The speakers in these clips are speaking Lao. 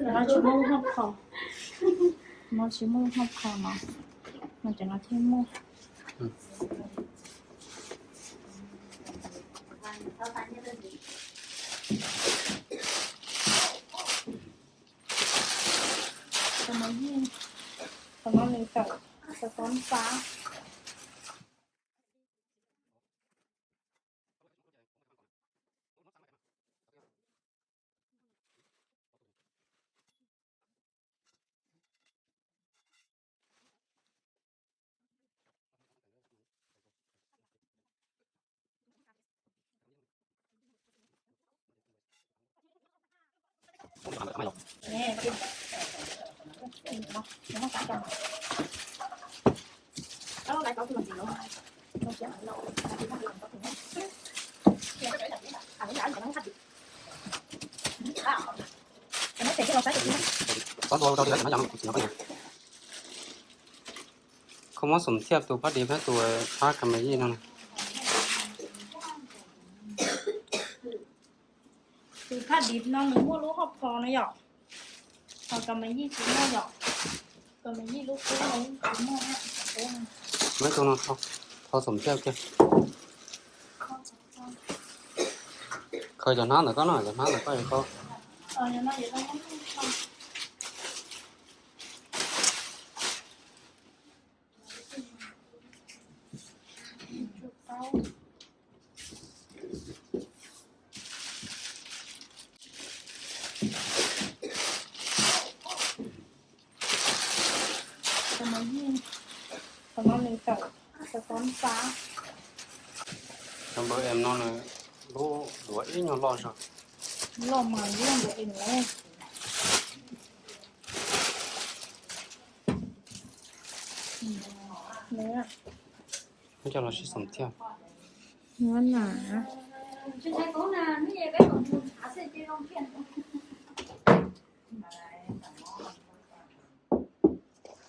ລາວຊິມຸງຮອບເຂົ້າ ມາຊິມຸງຮອບເຂົ້າເນາະ ມັນຈະມາເທໝູ ອືມ ກຳມະຍິງ ກຳມະຍິງເຂົ້າສະທ້ອນຟ້າ. ເຂົາມາສົມທຽບໂຕພາດິບໃຫ້ໂຕພາກຳມະຢີ້ນັ້ນນະ. ໂຕພາດິບນ້ອງໜຶ່ງໝົດໂລຮອບຄໍນະຫຍອກ ເອົາກຳມະຢີ້ຊິໝົດຫຍອກ ກຳມະຢີ້ລູກໂຕໜຶ່ງຊິໝົດນະ. ໂອ້ ແມ່ນໂຕນັ້ນເຂົາ ເຂົາສົມທຽບເກ ເຂົາຈະນານແລ້ວກໍໜ້ອຍ ຈະນານແລ້ວກໍ ເອີ ຢ່າໜ້ອຍ ຢ່າໜ້ອຍ. ກຳມະຍິງ ກຳມະຍິງເຂົ້າສະທ້ອນຟ້າ. ນຳເບີແອມນອນເລີຍ ໂລ ຫຼືວ່າອີ່ຫຍັງລໍຊະ ລໍມາລ້ຽງຕົວເອງເລີຍ. ອືມ ເນື້ອ ມັນຈະລໍຊິສົມທຽບ ເນື້ອໜາ.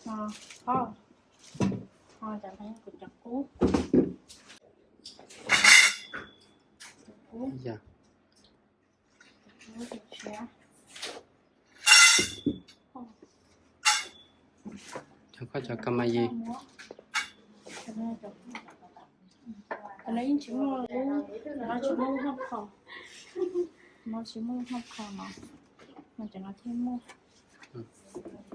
ອໍ ພໍ ພໍຈະໃຫ້ກູຈັກກູ ກູ ຢ່າ ແລ້ວກໍຈະກຳມະຢີ້ ກຳມະຢີ້ຊິມາລູ ມາຊິມາຮັບເຂົ້າ ມາຊິມາຮັບເຂົ້າເນາະ ມັນຈະມາເທໝູ ອືມ.